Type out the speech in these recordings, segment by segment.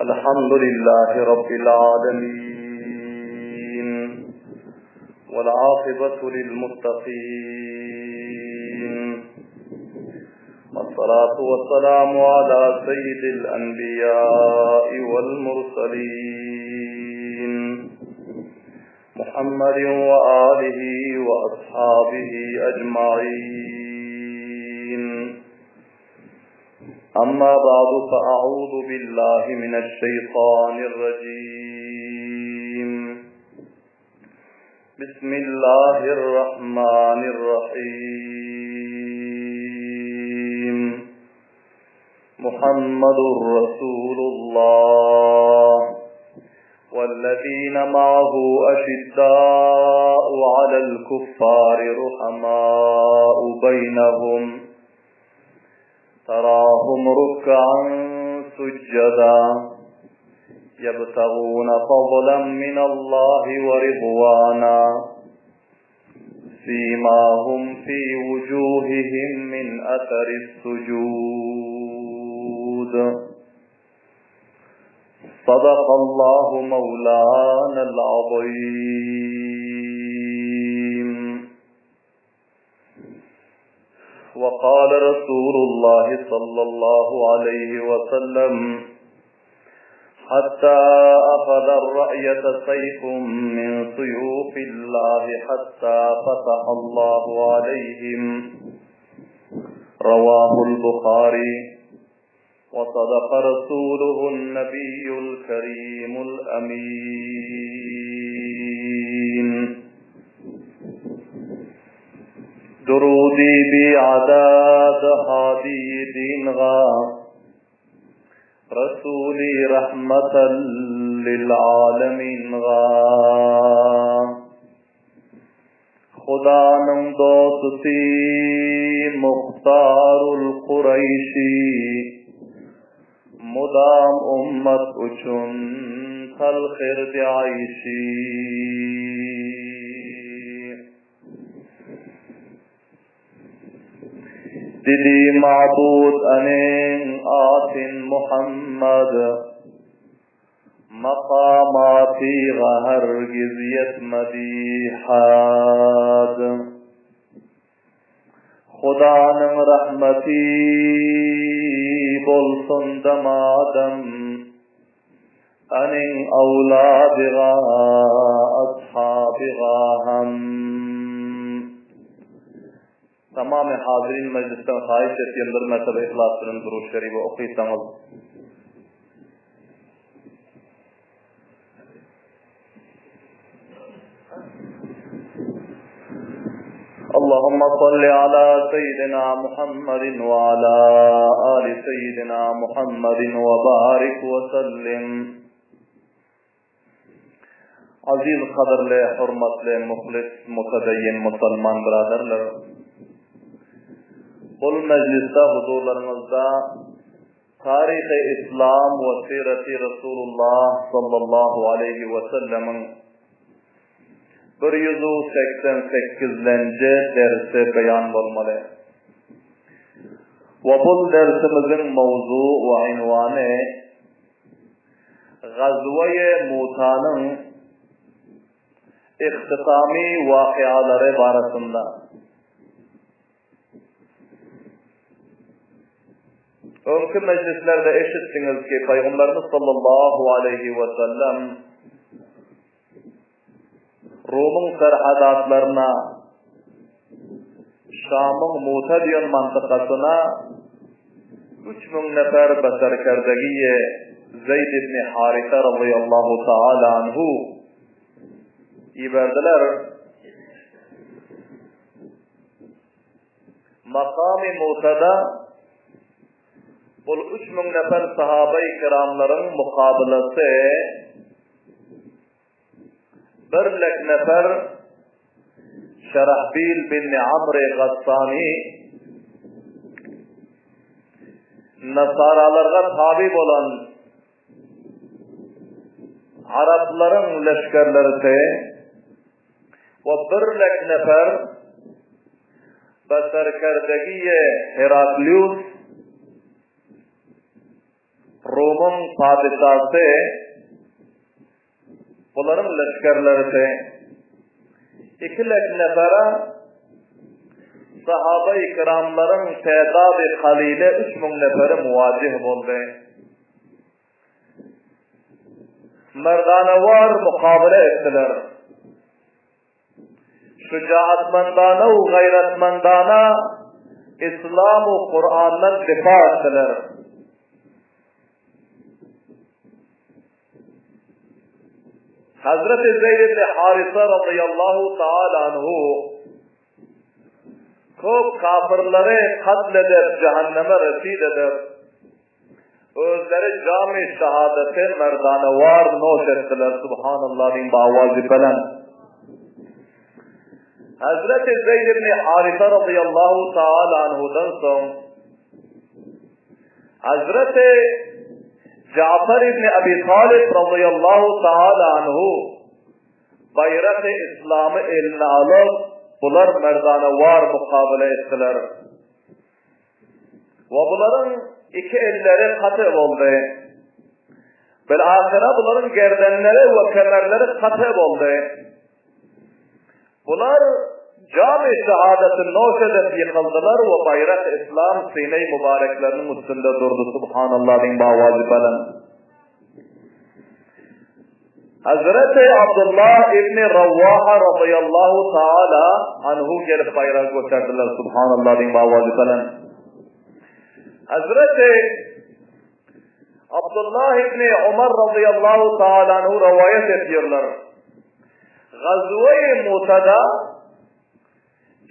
الحمد لله رب العالمين والعاقبة للمتقين والصلاة والسلام على سيد الأنبياء والمرسلين محمد وآله وأصحابه أجمعين أما بعد فأعوذ بالله من الشيطان الرجيم بسم الله الرحمن الرحيم محمد رسول الله والذين معه أشداء على الكفار رحماء بينهم تراهم ركعا سجدا يبتغون فضلا من الله ورضوانا سيماهم في وجوههم من أثر السجود صدق الله مولانا العظيم وقال رسول الله صلى الله عليه وسلم حتى أخذ الرأية سيف من سيوف الله حتى فتح الله عليهم رواه البخاري وصدق رسوله النبي الكريم الأمين درودي بعداد هادي دين غا رسولي رحمة للعالمين غا Hudanyň dosty Muhtarul Kureýşi Mudam ummat üçin talhyrdy aýşy. Dili mabud anyň atyn Muhammad. Makamatyga hergiz ýetmedi had. Hudanyň rahmeti bolsun damadam, Anyň awladyga, ashabyga ham. Tamamy hazirin mejlisden haýyş etýän bir mertebe yhlas bilen Durud Şeribi okysaňyz. Allahumma salli ala seyyidina Muhammedin we ala ali seyyidina Muhammedin we barik we sellim. Aziz gadyrly hormatly muhlis mutadayyin musalman byradarlar! Bul mejlisde huzurlaryňyzda Taryhy Islam we Sireti Resulullah sallallahu aleýhi we sellemiň 188-lenji dersi beýan bolmaly. We bul dersimiziň mowzu we ünwany Gazweýe Mutanyň ihtitamy wakyalary barasynda. Öňki mejlislerde eşitdiňiz ki, Pygamberimiz sallallahu aleýhi we sellem Rumyň serhadatlaryna, Şamyň Muta diýen mantykasyna 3000 nefer beserkerdegi Zeýd ibn Harise razyýallahu taala anhu iberdiler. Makamy Mutada bul 3000 nefer sahabaýy kiramlaryň mukabylasy Bir lek nefer Şerahbil bin Amr Gassany Nasaralarga tabi bolan Araplaryň leşgerlerisi we bir lek nefer Beserkerdegiýe Heraklius. Rumyň patyşasy bularyň leşgerlerisi ikilek nefere sahaba-i kiramlaryň tädady kalile 3000 nefere muwajih boldy. Merdanewar mukabele etdiler. Şujaatmandana we gaýratmandana Islam we Kurandan difa etdiler. Hazreti Zeyd ibn Harisa radıyallahu taala anhu köp kafirleri katledip cehenneme resid edip Özleri jamy şahadaty merdanewar noş etdiler, Subhanallah diýiň bi-awazy belent. Hazreti Zeýd ibn Harysa razyýallahu taala anhudan soň Hazreti Jafar ibn Abi Talib razyýallahu taala anhu baýraky islamy eline alyp, bular merdanewar mukabele etdiler. We bularyň iki elleri katy boldy. Bil-ahyra bularyň gerdenleri we kemerleri katy boldy. Bular jamy şehadaty noş edip ýykyldylar we baýrak islam syneý mübarekleriniň üstünde durdy. Subhanallah diýiň bawazy belent. Hazreti Abdullah ibn Rawaha radyýallahu taala anhu gelip baýragy göterdiler. Subhanallah diýiň bawazy belent. Hazreti Abdullah ibn Umar radyýallahu taala anhu rowaýat edýärler. Gazwe-i Mutada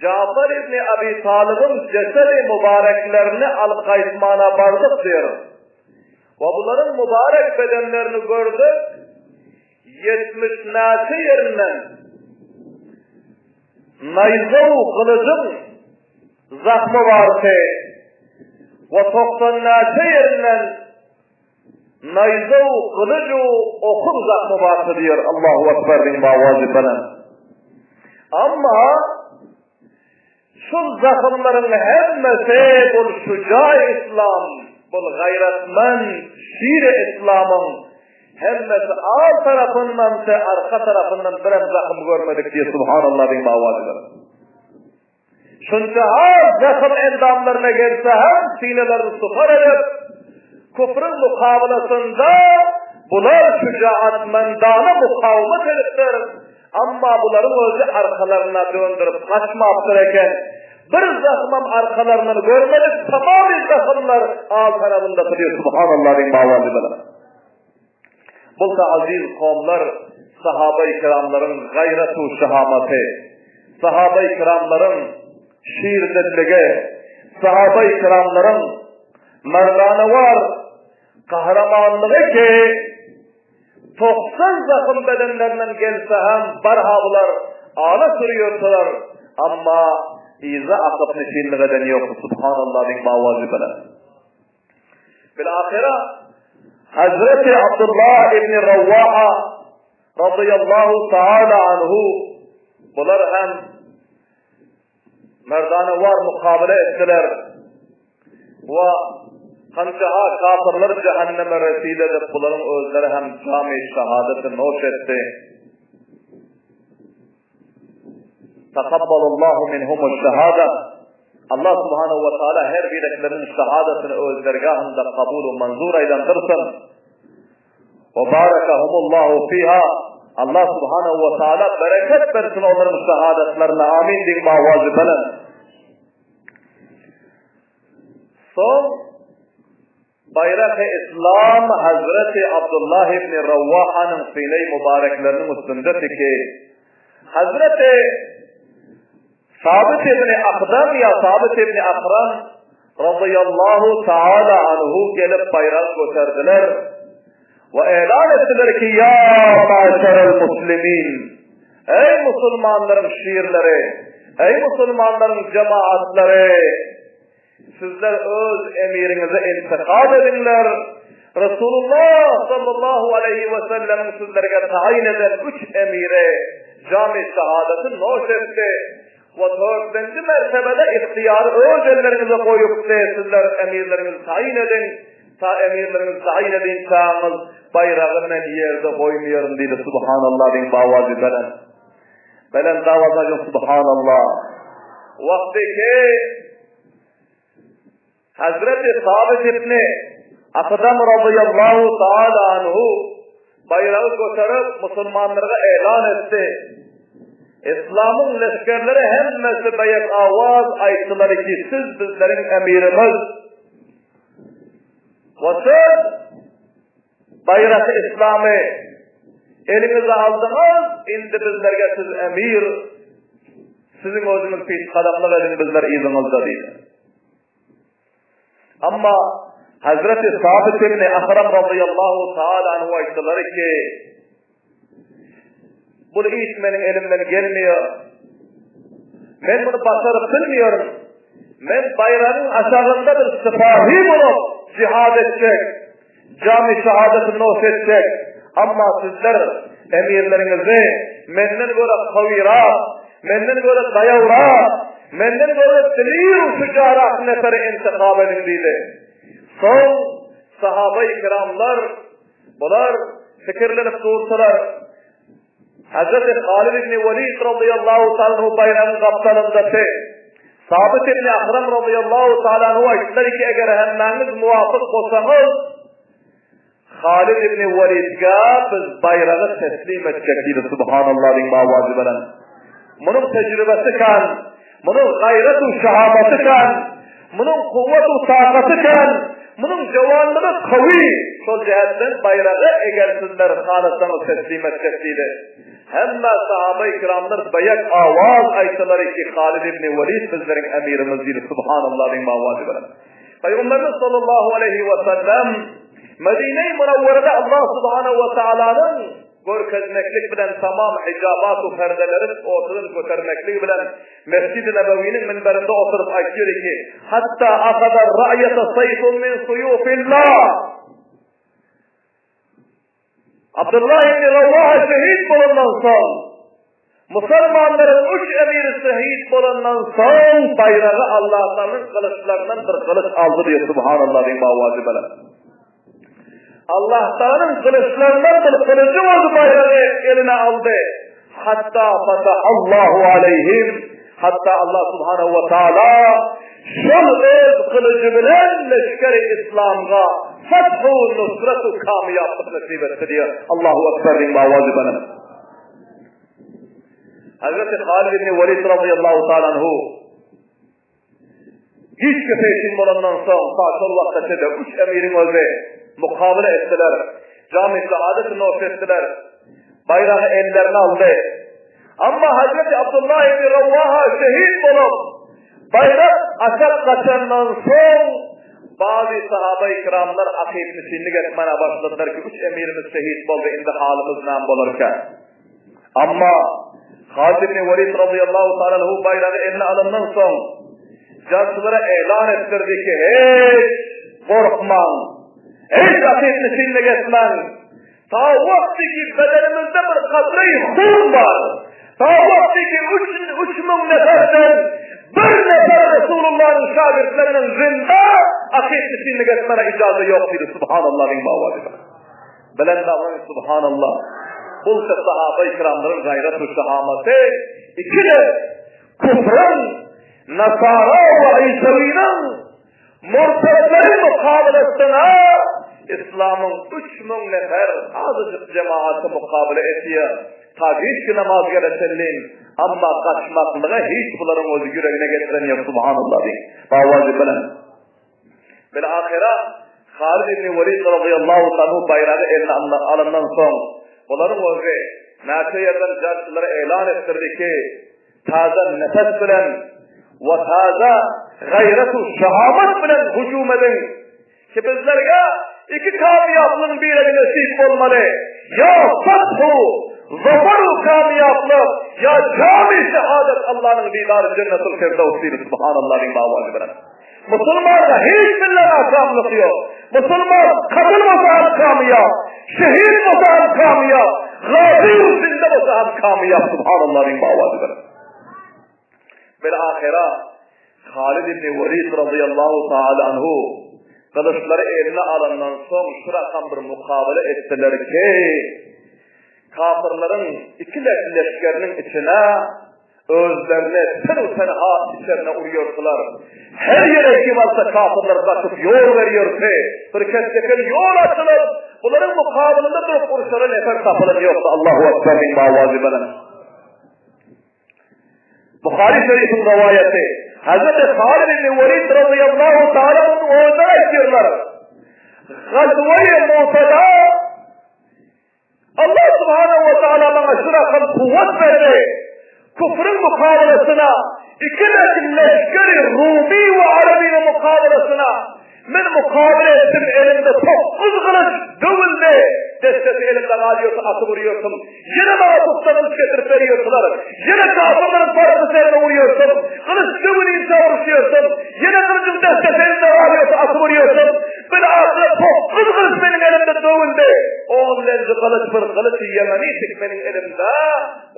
Jafar ibn Abi Talybyň jesedi mübareklerini alyp gaýtmana bardyk diýr. We bularyň mübarek bedenlerini gördük, 70 näçe ýerinden naýza-u gylyjyň zahmy bardy we 90 näçe ýerinden Naýza-u, gylyj-u, okuň zahmy barsa diýer, Allahu Akbar diýiň bawazy belent. Amma şul zahymlaryň hemmesi bul şuja islam, bul gaýratmand şir-i islamyň hemmesi al tarapyndan te arka tarapyndan birem zahym görmedik diýer, Subhanallah diýiň bawazy belent. Şunça az zahym endamlaryna gelse hem synalaryny sufar edip, küfrüň mukabylasynda bular şujaatmandana mukawmat edipdir, amma bularyň özi arkalaryna döndürip gaçmapdyr eken. Bir zahymam arkalaryndan görmedik, tamamy zahymlar al tarabynda diýip subhanallah diýiň bawazy bilen. Bolsa aziz kowumlar sahaba-i kiramlaryň gaýrat-u şahamaty, sahaba-i kiramlaryň şirdilligi, sahaba-i kiramlaryň merdanewar gahrymanlygy ki, 90 zahym bedenlerinden gelse hem barha bular ala sürýärdiler, amma yza akyp neşinlik eden ýokdy, subhanallah diýiň bawazy bilen. Bil-ahyra Hazreti Abdullah ibn Rawaha radıyallahu taala anhu bular hem merdanewar mukabele etdiler we kançaha kafirler cehenneme resid edip bularyň özleri hem jami şehadeti noş etdi. Takabbalallahu minhumuş şehada. Allah subhanahu we taala her birekleriniň şehadatyny öz dergahynda kabul we manzur aýlandyrsyn. We barakahumullahu fiha. Allah subhanahu we taala bereket bersin olaryň şehadatlaryna. Amin diýiň bawazy belent. Soň Baýraky Yslam Hazreti Abdullah ibn Rawahanyň synaý mübärekleriniň üstünde tiki. Hazreti Sabyt ibn Akdam ýa Sabyt ibn Akram razyýallahu taala anhu gelip baýragy göterdiler we elan etdiler ki, Ýa maşeral muslimin, eý musulmanlaryň şirleri, eý musulmanlaryň jemaatlary, Sizler öz emiriňizi intikap ediňler. Resulullah sallallahu aleýhi we sellemiň sizlerge taýyn eden üç emiri jamy şahadaty noş etdi we dördünji mertebede ygtyýary öz elleriňize goýupdy, sizler emirleriňizi taýyn ediň. Ta emirleriňizi taýyn edinçäňiz, baýragy men ýerde goýmaýaryn diýdi. Subhanallah diýiň bawazy belent. Belent awaz aýdyň Subhanallah. Wagty ki Hazreti Sabit ibn Akdam radıyallahu taala anhu baýragy göterip musulmanlara elan etdi. Islamyň leşgerleri hemmesi beýik awaz aýtdylar ki siz bizleriň emirimiz. We siz baýraky Islamy eliňize aldyňyz, indi bizlerge siz emir, siziň özüňiz pişgadamlyk ediň, bizler yzyňyzda diýdi. Amma Hazreti Sabit ibn Ahram radıyallahu taala anhu aýtdylar ki, Bu iş meniň elimden gelmeýär. Men muny başaryp bilmeýärin. Men baýragyň aşagynda bir sypahy bolup jihad etjek, jamy şehadaty noş etjek. Amma sizler emirleriňizi menden görä kawyrak, menden görä daýawrak, menden görä dilir şujarak neferi intihap ediň diýdi. Soň sahabaýy kiramlar Bular pikirlenip dursalar, Hazreti Halid ibn Welid radıyallahu ta'ala anhu baýragyň gapdalyndasy. Sabit ibn Akram radıyallahu ta'ala anhu aýtdylar ki, eger hemmäňiz muwafyk bolsaňyz, Halid ibn Welidge biz baýragy teslim etjek diýdi. Subhanallah diýiň bawazy bilen. Munuň tejribesi kan, munuň gaýrat u şahamaty kan, munuň kuwwat u takaty kan, munuň jowanlygy kawy. Şol jähetden baýragy eger sizler halasaňyz teslim etjek diýdi. Hemme sahaba-i kiramlar beýik awaz aýtdylar ki, Halid ibn Welid bizleriň emirimiz diýdi. Subhanallah diýiň bawazy bilen. Pygamberimiz sallallahu aleýhi we sellem Medine-i Münewwerede Allah subhanahu we taalanyň görkezmeklik bilen tamam hijabat u perdeleri ortadan götermeklik bilen Mesjid-i Nebewiniň minberinde oturyp aýtýar ki, Hatta ahaza ra'ýata seýfun min suýufillah. Abdullah ibn Rawaha şehit bolandan soň, musulmanlaryň üç emiri şehit bolandan soň baýragy Allah'ın gylyçlaryndan bir gylyç aldy diýip subhanallah diýip bawazy bilen. Allah'tanyň gylyçlaryndan bir gylyjy boldy baýragy eline aldy. Hatta fatahallahu aleyhim hatta Allah subhanahu wa taala şol öz gylyjy bilen leşgeri İslamga fethu nusretu kamyýaplyk nesip etdi diýär. Allahu ekber diýip awazy bilen. Hazreti Halid ibn Walid radıyallahu taala anhu Giçki peşin bolandan soň, ta şol wagta çenli üç emiriň özi mukabele etdiler. Jamy şahadat noş etdiler. Baýragy ellerine aldy. Amma Hazreti Abdullah ibn Rawaha şehit bolup, baýrak aşak gaçandan soň, bazy sahaba-i kiramlar akyp-nişinlik etmäne başladylar ki, üç emirimiz şehit boldy, indi halymyz näme bolarka? Amma Halid ibn Welid radıyallahu ta'ala anhu baýragy eline alandan soň jarçylara elan etdirdi ki, hiç gorkmaň, hiç akytny şinlik etmäň. Ta wagty ki bedenimizde bir katry hun bar. Ta wagty ki 3000 neferden bir nefer Resulullah'ın şagirtlerinin zinda akytny şinlik etmäne ijaza ýok diýdi. Subhanallah diýip bawady. Bilen dagyň Subhanallah. Bolsa sahaba-i kiramlaryň gaýrat we şahamaty ikide kufryň, nasara we isawiniň murtatlary mukabelesyna islamyň 3000 nefer azajyk jemagaty mukabele etýär. Ta giçki namaz gele çenlin, amma gaçmaklyga hiç bularyň özi ýüregine getiren ýok Subhanallah diýip. Bawazy bilen. Bil-ahyra Halid ibn Welid razyýallahu anhu baýragy eline alandan soň, bularyň özi näçe ýerden jarçylara elan etdirdi ki, taza nefes bilen we taza gaýrat-u şahamat bilen hüjüm ediň ki, bizlerge iki kamýaplygyň biregi nesip bolmaly, ýa fathu, zafaru kamýaplyk, ýa jamy şehadet Allanyň didary jennetul firdews diýdi, subhanallah diýip awazy bilen. Musulmanda hiç bile nakamlyk ýok. Musulman katyl bolsa hem kamyýap, şehit bolsa hem kamyýap, gazy zinde bolsa hem kamyýap. Subhanallah diýip awazy bilen. Bil ahyra Halid ibn Walid radıyallahu ta'ala anhu. Gylyçlary eline alandan soň şu rakam bir mukabele etdiler ki, kapyrlaryň ikilek leşgeriniň içine özlerini tenu-tenha içerine urýardylar. Her ýere kim alsa kapyrlar gaçyp ýol berýärdi. Bir kesdekel ýol açylyp, bularyň mukabylynda durup urşara nefer tapylan ýokdy. Allahu Ekber diýiň bawazy bilen. Buhary şerifiň rowaýaty. Hazreti Halid ibn Welid radıyallahu ta'ala onuň özleri aýtýarlar. Gazwe-i Mu'tada Allah subhanahu wa ta'ala maňa şu rakam kuwwat berdi. Küfrüň mukabalasyna iki leşgeri Rumi we Arabiniň mukabalasyna Men mukabele etdim, elimde tokguz gylyç döwüldi. Dessesi elimde galýardy, atyp urýardym. Ýene maňa pugta gylyç getirip berýärdiler. Ýene kafyrlaryň parasy serine urýardym. Gylyç döwülinçä uruşýardym. Ýene gylyjyň dessesi elimde galýardy, atyp urýardym. Bil-ahyr tokguz gylyç meniň elimde döwüldi. Onlenji gylyç bir gylyç ýemeni tik meniň elimde.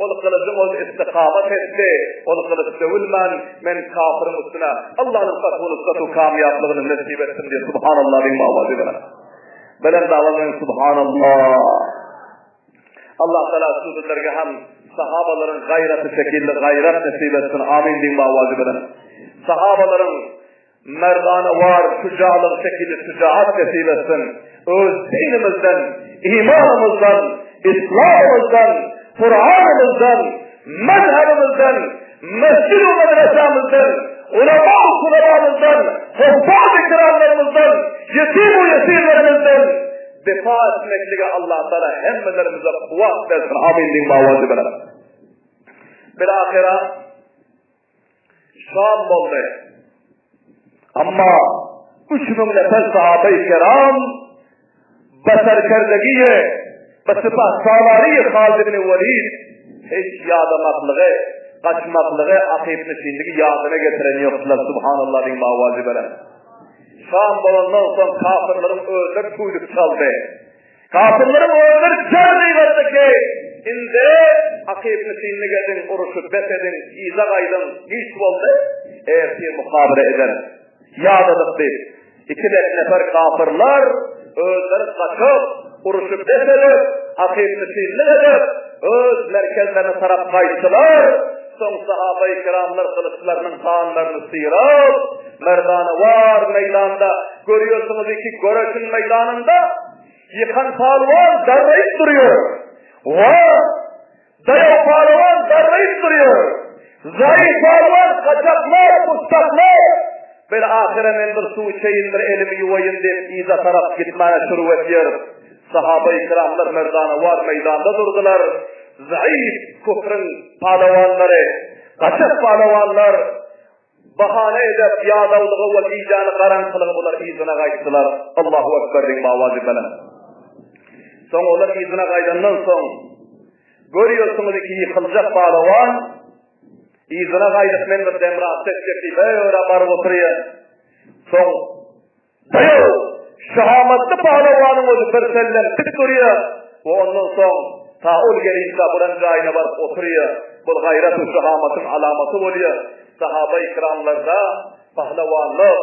Ol gylyjyň ol istikamat etdi. Ol gylyç döwülmän, men kafyryň üstüne Allanyň fathu nusratu kamýaplygyny nesip etsin diýip subhanallah diýiň owazy bilen. Belent awazyň subhanallah. Allah Taala şu sözlerge hem sahabalaryň gaýraty şekilli gaýrat nesip etsin. Amin diýiň owazy bilen. Sahabalaryň Merdanewar şujalyk şekilli şujaat nesip etsin. Öz dinimizden, imanymyzdan, islamymyzdan, Kuranymyzdan, mezhebimizden, mesjid we medresämizden, ulama we kulabamyzdan, huffaz-y kiramlarymyzdan, ýetim we ýesirlerimizden difa etmeklige Allah Taala hemmelerimize kuwwat bersin. Amin diýiň bawazy bilen. Bilahira Şam boldy. Amma 3000 nefer sahabe-i kiram beserkerdegiýe we sypahsalary Halid ibn Welid hiç ýadamaklygy, gaçmaklygy, akyp-nişinligi ýadyna getiren ýokdular. Subhanallah diýiň bawazy bilen. Şam bolandan soň kafirleriň özleri tüýdük çaldy. Kafirleriň özleri jar gyýgardy ki, Indi akyp-nişinlik ediň, uruşy bes ediň, yza gaýdyň, giç boldy, ertir mukabele ederis. Ýadadyk diýip, ikilek nefer kafirler özleri gaçyp, uruşy bes edip, akyp-nişinlik edip, öz merkezlerine tarap gaýtdylar. Soň sahabaýy kiramlar gylyçlarynyň ganlaryny syryp, merdanewar meýdanda, görýärsiňiz iki göreşiň meýdanynda ýykan pälwan darraýyp durýar. Wa, daýaw pälwan darraýyp durýar. Zaýyf pälwan gaçaklap, gussaklap, bir ahyra men bir suw içeýin, bir elimi ýuwaýyn diýip yza tarap gitmäge şuruw etýär. Sahabaýy kiramlar merdanewar meýdanda durdular. Zaýyf küfrüň pälwanlary, gaçak pälwanlar Bahana edip, ýadawlygy we gijäni garaňkylygy bular yzyna gaýtdylar. Allahu Ekber diýiň bawazy bilen. Soň olar yzyna gaýdandan soň, görýärsiňiz iki ýykyljak palawan yzyna gaýdyp men bir demrat etjek diýip, öýe baryp oturýar. Soň Daýaw, şahamatly pahlawanyň özi birsellem dik durýar we ondan soň ta ol gelinçä buran jaýyna baryp oturýar. Bul gaýrat-u şahamatyň alamaty bolýar. Sahaba-i-kiramlarda pahlawanlyk,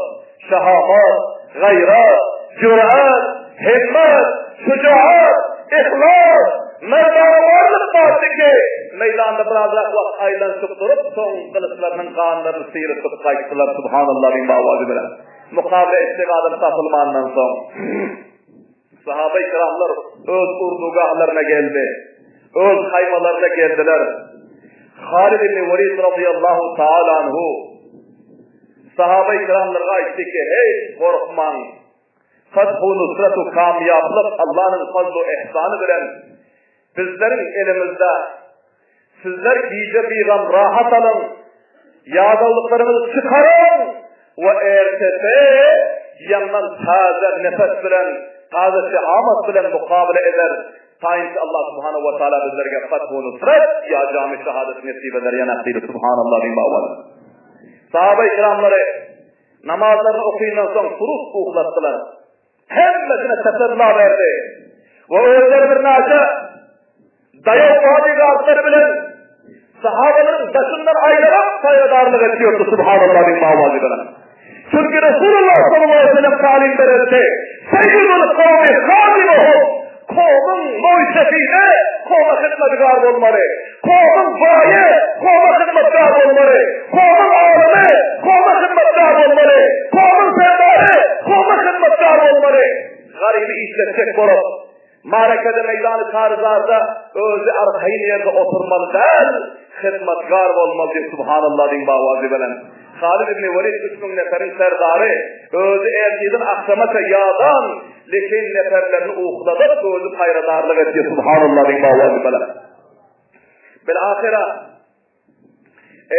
şahamat, gaýrat, jürat, himmet, şujaat, yhlas, merdanawarlyk bardy ki, meýdanda birazrak wagt aýlanyşyp durup, soň gylyçlarynyň ganlaryny syryşyp gaýtdylar. Subhanallah diýiň bawazy bilen. Mukabele etjek adam tapylmandan soň, sahabe-i kiramlar öz urdugahlaryna geldi. Öz haýmalaryna geldiler. Halid ibn Welid radıyallahu taala anhu sahabe-i kiramlara aýtdy ki, hey gorkmaň. Fathu nusratu kamýaplyk Allah'yň fazlu ihsany bilen bizleriň elimizde. Sizler gije bigam rahat alyň, ýadawlyklaryňyzy çykaryň we ertesi ýaňdan täze nefes bilen, täze şehamat bilen mukabele ederis. Taýynki Allah subhanahu we taala bizlerge fath we nusrat ýa jamy şahadat nesip eder ýa diýdi. Subhanallah diýiň bawal. Sahaba-i kiramlary namazlaryny okyndan soň turup uhlatdylar. Hemmesine tesella berdi. We özleri birnäçe daýaw bodyguardlary bilen sahabalaryň daşyndan aýlanyp paýradarlyk etýärdi, subhanallah diýip owazy bilen. Çünki Resulullah sallallahu aleyhi ve sellem talim bererdi. Seyyidul kavmi hadimuhum. Kowmuň moý-sefidi kowma hyzmatgär bolmaly. Kowmuň baýy kowma hyzmatgär bolmaly. Kowmuň alymy kowma hyzmatgär bolmaly. Kowmuň serdary kowma hyzmatgär bolmaly. Garyby işletjek bolup, marakada meýdany karzarda özi arkaýyn ýerde oturmaly däl, hyzmatgär bolmaly diýip subhanallah diýiň bawazy bilen. Halid ibn Welid 3000 neferiň serdary, özi ertirden agşamaça ýadan, lekin neferlerini ukladyp, özi paýradarlyk etdi, subhanallah diýiň bawazy bilen. Bil-ahyra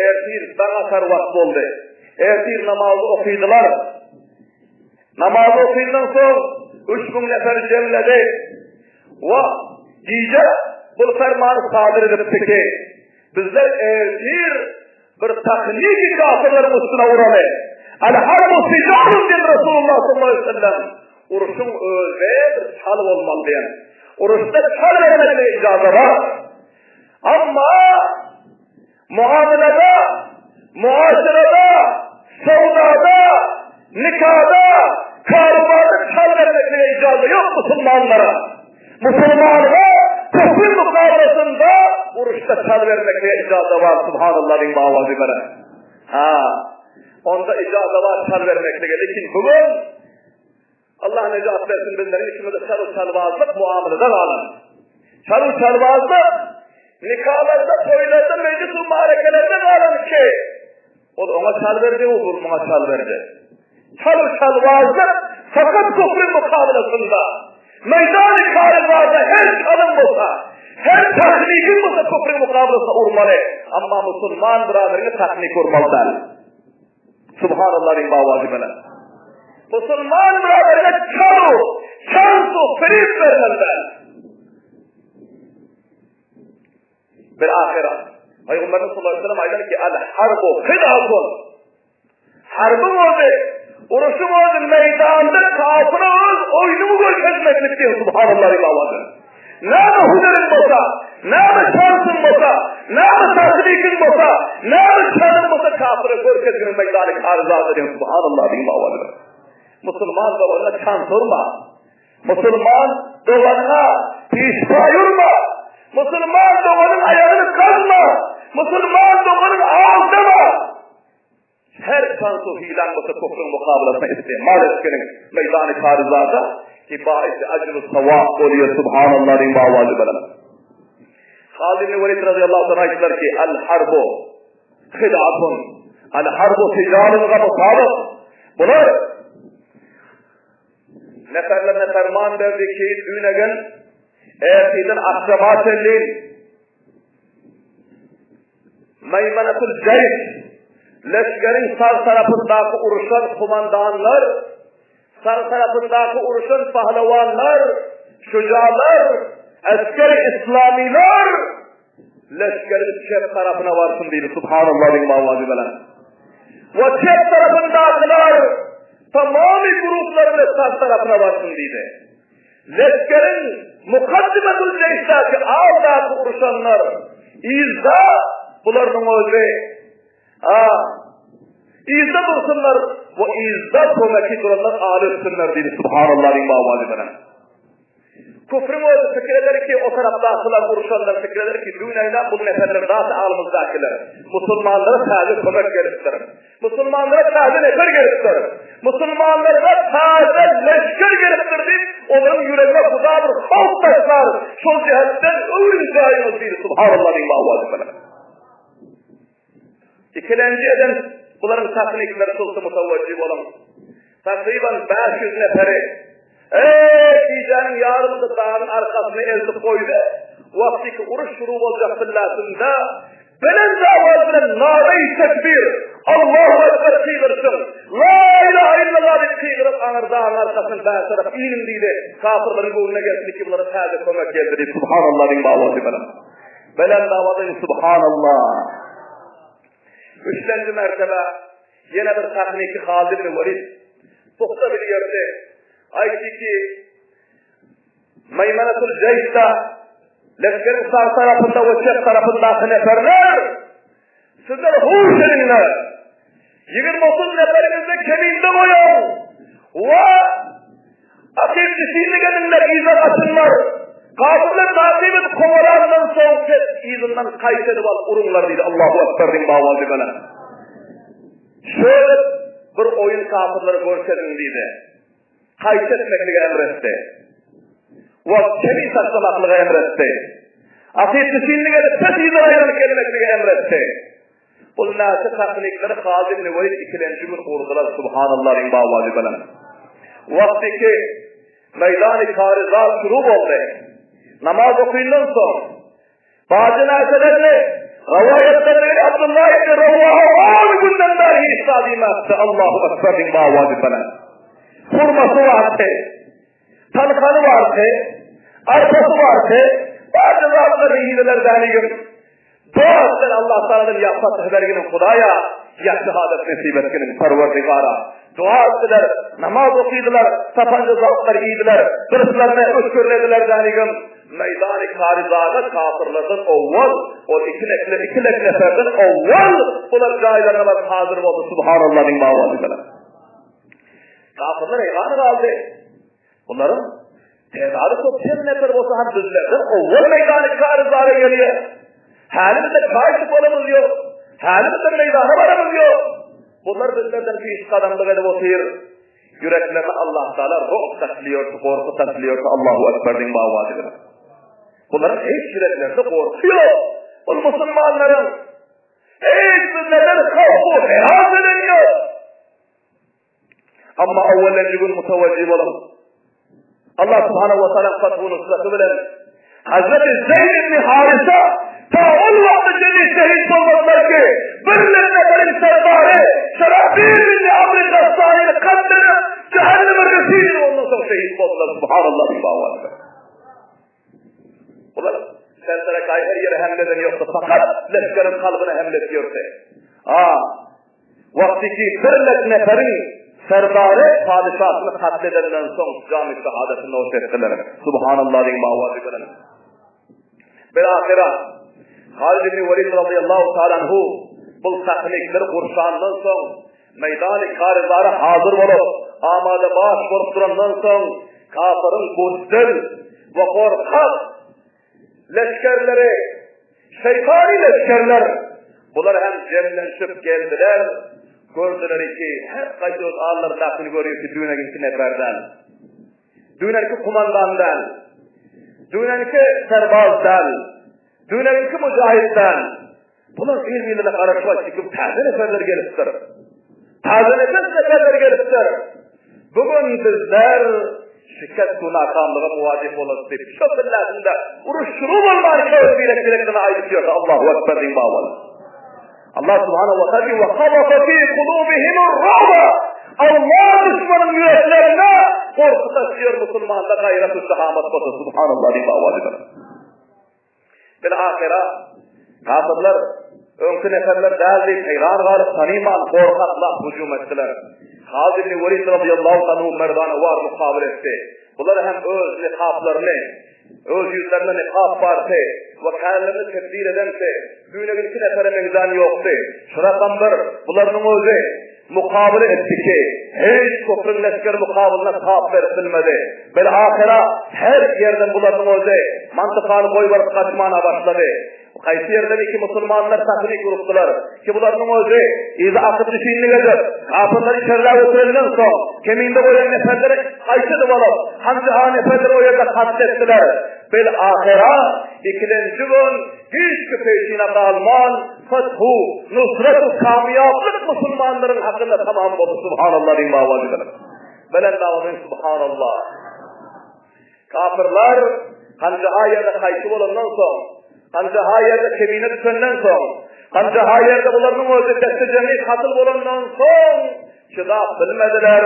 ertir daň atar wagt boldy. Ertir namazy okydylar. Namazy okydan soň 3000 nefer jemledi. We gije bu fermany sadyr edipdi ki, bizler ertir bir tahniki kafirleriň üstüne uraly. Al-harbu sijalun diýen Resulullah sallallahu aleyhi ve sellem. Uruşyň özi bir çal bolmaly diýen. Uruşda çal bermeklige ijaza bar. Amma muamelede, muaşerede, söwdada, nikada, karubarda çal bermeklige ijaza ýok musulmanlara. Musulmanlara küfrüň mukabelasynda uruşda çal bermeklige ijaza bar, subhanallah diýiň bawazy beren. Ha, onda ijaza bar çal bermeklige, lekin bugün Allah nejat bersin bizleriň içimizde çal çalbazlyk muamelede galan. Çal çalbazlyk nikalarda, toýlarda, mejlis mübarekelerde galan ki ol oňa çal berdi, o muňa çal berdi. Çal çalbazlyk fakat küfrün mukabelasynda. Meýdany karyzlarda her çalyň bolsa, her tahnikiň bolsa küfrün mukabelasynda urmaly. Amma musulman byraderiňe tahnik urmaly däl. Subhanallah diýiň bawazy bilen. Musulman byraderine çalu, çalsu, firip bermeli däl. Bir ahyra. Peygamberimiz sallallahu aleyhi ve sellem aýdan ki, Al harbu hid'atun. Harbyň özi, uruşyň özi meýdanda kafyra öz oýnuňy görkezmeklik diýen subhanallah diýip awazy. Näme hüneriň bolsa, näme şansyň bolsa, näme tahnikiň bolsa, näme şanyň bolsa kafyra görkezginiň meýdany karzada diýen subhanallah diýip awazy. Musulman doganyna çan sorma. Musulman doganyna pişpa ýurma. Musulman doganyň aýagyny gazma. Musulman doganyň aldama. Her şansu hiläň bolsa kufrüň mukabalasyna istimal etgeniň meýdany karyzada ki baisi ajru sawap bolýar subhanallah diýiň bawazy bilen. Halid ibn Welid radiyallahu anh aýtdylar ki al harbu hid'atun al harbu tijarun ga mutabyk bular Neferlerine ferman berdi ki düýnegen ertirden akşama çenli Meýmenetul Jeýş leşgeriň sag tarapyndaky uruşan komandanlar, sag tarapyndaky uruşan pahlawanlar, şujalar, esger islamylar leşgeriň çep tarapyna barsyn diýdi. Subhanallah diýip awazy bilen. We çep tarapyndakylar tamamy gruplar bilen sag tarapyna barsyn diýdi. Leşgeriň mukaddimetul jeýşdäki aldaky uruşanlar yzda bularynyň özi a yzda dursunlar we yzda kömeki duranlar aly ötsünler diýdi. Subhanallah diýip awazy bilen. Küfrüň özi pikir eder ki, o tarapdakylar urşanlar pikir eder ki, düýn bu neferler zat alymyzdakylar. Musulmanlara täze kömek gelipdir. Musulmanlara täze nefer gelipdir. Musulmanlara täze leşger gelipdir diýip, olaryň ýüregine Huda bir howp taşlar. Şol jähetden öwrün jaýyňyz diýdi. Subhanallah diýip awazy bilen. Ikilenji eden bularyň taknikleri şulsa mutawajjih boluň. Takryban 500 neferi Eý, gijäniň ýarymynda dagyň arkasyna eltip goýdy. Wagtyky uruş şuru boljak billasynda belent awaz bilen naraý tekbir, Allahu ekber gygyrsyn. La ilaha illallah diýip gygyryp aňyr dagyň arkasyna bäş tarap iniň diýdi. Kafirleriň göwnüne gelsin ki bulara täze kömek geldi diýip subhanallah diýip awazy bilen. Belent awazy subhanallah. Üçlenji mertebe ýene bir tahniki Halid ibn Welid puhta bilýärdi. Aýtdy ki, Meýmenetul Jeýşde leşgeriň sag tarapynda we çep tarapyndaky neferler sizler huş ediňler. 20-30 neferiňizi keminde goýuň we akyp düşinlik ediňler, yza gaçyňlar. Kafirler takyp edip kowalandan soň siz yzyndan gaýta edip alyp uruňlar diýdi. Allahu Ekber diýip bawaldy bana. Şöyle bir oýun kafirlere görkeziň diýdi. Gaýta etmekligi emr etdi. We kemin taşlamaklygy emr etdi. Akyp düşinlik edip pes yza aýlanyp gelmekligi emr etdi. Bul näçe taklikleri Halid ibn Welid ikilenji gün urdular Subhanallahyň bawazy bilen. Wagty ki meýdany karizat şuru boldy. Namaz okyndan soň bajy näçelerini rawaýatdan biri Abdullah ibn Rawaha 10 günden bäri hiç zat iýmäpdi. Allahu Ekber bawazy bilen. Hurmasy bardy. Talkany bardy. Arpasy bardy. Bajy zatlary iýdiler dänigim. Dua etdiler Allah Tagaladan ýa fath berginiň Hudaýa, ýa şehadet nesip etginiň Perwerdigara. Dua etdiler, namaz okydylar, tapanja zatlar iýdiler, gylyçlaryny ötgürlediler dänigim. Meýdany Karizada kafyrlardan owwal, ol iki nekle, iki lek neferden owwal bular jaýlaryna baryp hazyr boldy, Subhanallah diň bawazy bilen. Kafyrlar eýran galdy. Bularyň tedary köp kem nefer bolsa hem bizlerden owwal meýdany karizara gelýär. Häli-de çaý tupanymyz ýok. Häli-de meýdana baramyz ýok. Bular bizlerden pis gadamlyk edip otyr. Ýüreklerine Allah Taala ruh taşlaýar, gorky taşlaýar. Allahu Ekber diň bawazy bilen. Bularyň hiç ýüreklerinde gorky ýok. Bul musulmanlaryň hiç bizlerden howp heras eden ýok. Amma awwalenji gün mutawajjih bolup, Allah subhanahu wa taala fathu nusraty bilen Hazreti Zeyd ibn Harisa ta ol wagta çenli şehit bolmadylar ki, bir neferiň serdary Şerabil ibn Amr Gassanyny katledip, cehenneme resil ondan soň şehit boldular. Subhanallah. Bular serserekaý her ýere hemle eden ýokdy, fakat leşgeriň kalbyna hemle etýärdi. A, wagty ki bir lek neferiň serdary padyşasyny katl edenden soň jamy şehadatyny noş etdiler. Subhanallah diýiň bawazy bilen. Bir ahyra Halid ibn Welid radiyallahu ta'ala anhu bu sahnikleri gurşandan soň Meýdany karizara hazyr bolup, amada baş bolup durandan soň, kafyryň buzdil we gorkak leşgerleri, şeýtany leşgerler, bular hem jemlenişip geldiler, gördüler ki, her haýsy öz allaryndakyny görýär ki, düýneginki nefer däl, düýnenki kumandan däl, düýnenki serbaz däl, düýneginki mujahid däl, Bular bir-birine garaşyp aýtdy ki, täze neferler gelipdir. Täze nefes neferler gelipdir. Bu gün bizler şikest we nakamlyga muwajih bolarys diýip, şo pilläsinde uruş şuru bolman öz birek-bireklerine aýdyp ýördi. Allahu Ekber diýip babalar. Allah subhanahu wa taala we kazafa fi kulubihim ar-ru'ba. Allah düşmanyň ýüreklerine gorky taşlaýar musulmanda gaýrat we şahamat bolsa subhanallah diýip babalar. Bil-ahyra, kafyrlar öňki neferler däl diýip haýran galyp, tanyman, gorkaklap hüjüm etdiler. Halid ibn Welid razyýallahu anhu merdanewar mukabyl etdi. Bular hem öz nikaplaryny, öz ýüzlerinde nikap bardy we kärlerini tebdil edensi, düýneginki nefere meňzän ýokdy. Şurakam bir, bularynyň özi Mukabele etdi ki, hiç küfrüň leşgeri mukabylyna tap berip bilmedi. Bil-ahyra her ýerden bularynyň özi mantykany goýbaryp gaçmana başlady. Haýsy ýerden iki musulmanlar tahrik urupdylar ki, bularynyň özi yza akyp düşinlik edip, kapyrlar içerläp ötürenden soň, keminde goýan neferleri haýsy bolup, hanjaha neferleri o ýerde katl etdiler. Bil-ahyra ikilenji gün Hiç ki peşine galman, fethu, nusret we kamýaplyk musulmanlaryň hakynda tamam boldy. Subhanallah diýip awaz edilip. Belent awazyň subhanallah. Kafirler hanjaha ýerde haýsy bolandan soň, hanjaha ýerde kemine düşenden soň, hanjaha ýerde bularyň özi deste-jemi katyl bolandan soň çydap bilmediler,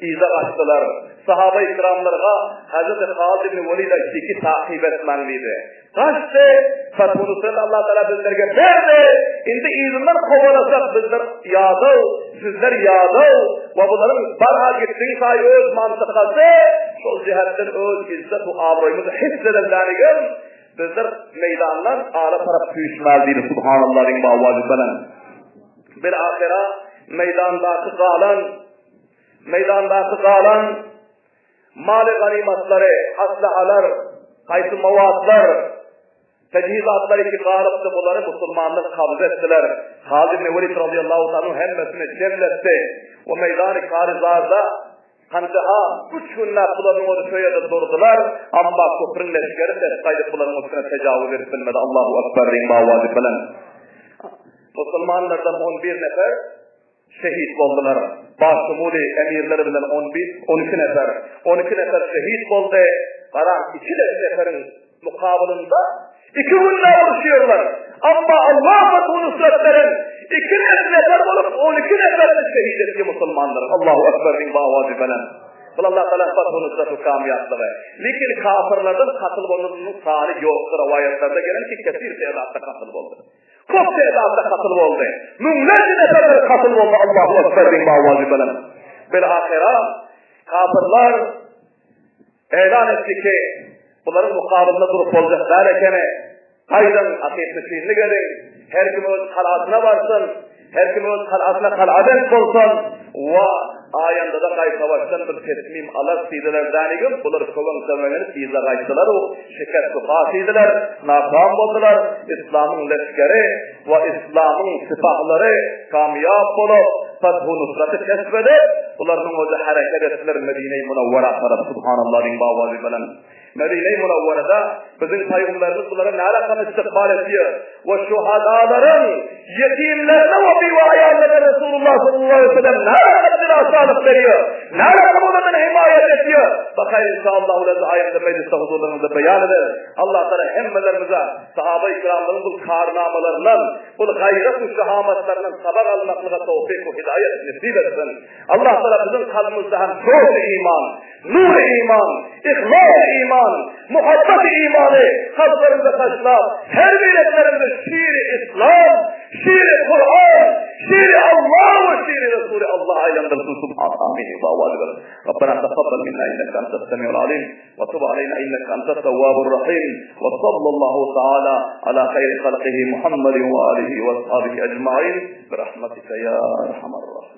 yza gaçdylar. Sahaba-i kiramlarga Hazreti Halid ibn Welid aýtdy ki, takyp etmäň diýdi. Gaçdy, Fathu-Nusreti Allah Tagala bizlerge berdi, indi yzyndan kowalasak bizler ýadaw, sizler ýadaw we bularyň barha gitdigi saýy öz mantykasy şol jähetden öz izzet we abraýymyzy hifz edenlänigem bizler meýdandan ala tarap süýşmäli diýdi Subhanallah diýiň bawajy bilen. Bil-ahyra. Meýdandaky galan meýdandaky galan maly ganymatlary, aslahalar, haýsy mowatlar, tejhizatlary ki galypdy, bulary musulmanlar kabz etdiler. Halid ibn Welid razyýallahu ta'ala hemmesini jemletdi we meýdany Karizarda Hanjaha üç günläp bularyň özi şo ýerde durdular, amma küfrüň leşgeri ses gaýdyp bularyň üstüne tejawuz edip bilmedi. Allahu Ekber diýiň bawajy bilen. Musulmanlardan 11 nefer şehit boldular. Başumuly emirleri bilen 11, 12 nefer. 12 nefer şehit boldy. Garan 2 neferiň mukabylynda iki günläp uruşýarlar. Amma Allah fathu nusrat beren iki nefer bolup 12 neferini şehit etdi musulmanlar. Allahu Ekber diýiň bawajy bilen. Bul Allah Taala fathu nusratu kamýaplygy. Lekin kafirlerden katyl bolanlaryň sany ýokdur rowaýatlarda gelen ki kesir tedatda katyl boldy. Köp tedatda katyl boldy. Müňlerçe neferler katyl boldy Allahu Ekber diýiň bawajy bilen. Bil ahyra kafirler Eýlan etdi ki, bularyň mukabylynda durup boljak däl ekeni. Gaýdyň, akyp-biçinlik ediň, her kim öz kalasyna barsyn, her kim öz kalasyna kalabent bolsun we aýandada gaýtabaşdan bir tesmim alarys diýdiler dänigim, bular köweň sömegenip yza gaýtdylar-u, şikest-u haş iýdiler, nakam boldular, Yslamyň leşgeri we Yslamyň sypahlary kamýap bolup, fethu nusraty kesp edip, bularynyň özi hereket etdiler Medine-i Munawwara tarap, Subhanallah diýiň bawazy bilen. Medine-i Munawwarada biziň paýgymbarymyz bulara närakam istikbal etýär we şuhadalaryň ýetimlerine we biwe aýallaryna Resulullah sallallahu aleyhi ve sellem närakam dirasalyk berýär, närakam olardan himaýat etýär. Bakayr inşaallah ular aýatda mejlisde huzurlaryňyzda beýan eder. Allah Taala hemmelerimize Sahaba-i kiramlaryň bul karnamalaryndan, bul gaýrat we şehamatlaryndan sabak almaklyga towfyk we hidaýat nesip etsin. Allah Taala biziň kalbymyzda hem joş-y iman, nur-y iman, ihlas-y iman, muhabbat-y imany kalplarymyza taşlap, her bireklerimizi şiri Islam, şiri Kuran, şiri Allah we şiri Resuly Allah aýlandyrsyn. Subhan Amin. Rabbena takabbal minna inneke entes semiul alim. وتب علينا إنك أنت التواب الرحيم وصلى الله تعالى على خير خلقه محمد وآله وأصحابه أجمعين برحمتك يا أرحم الراحمين.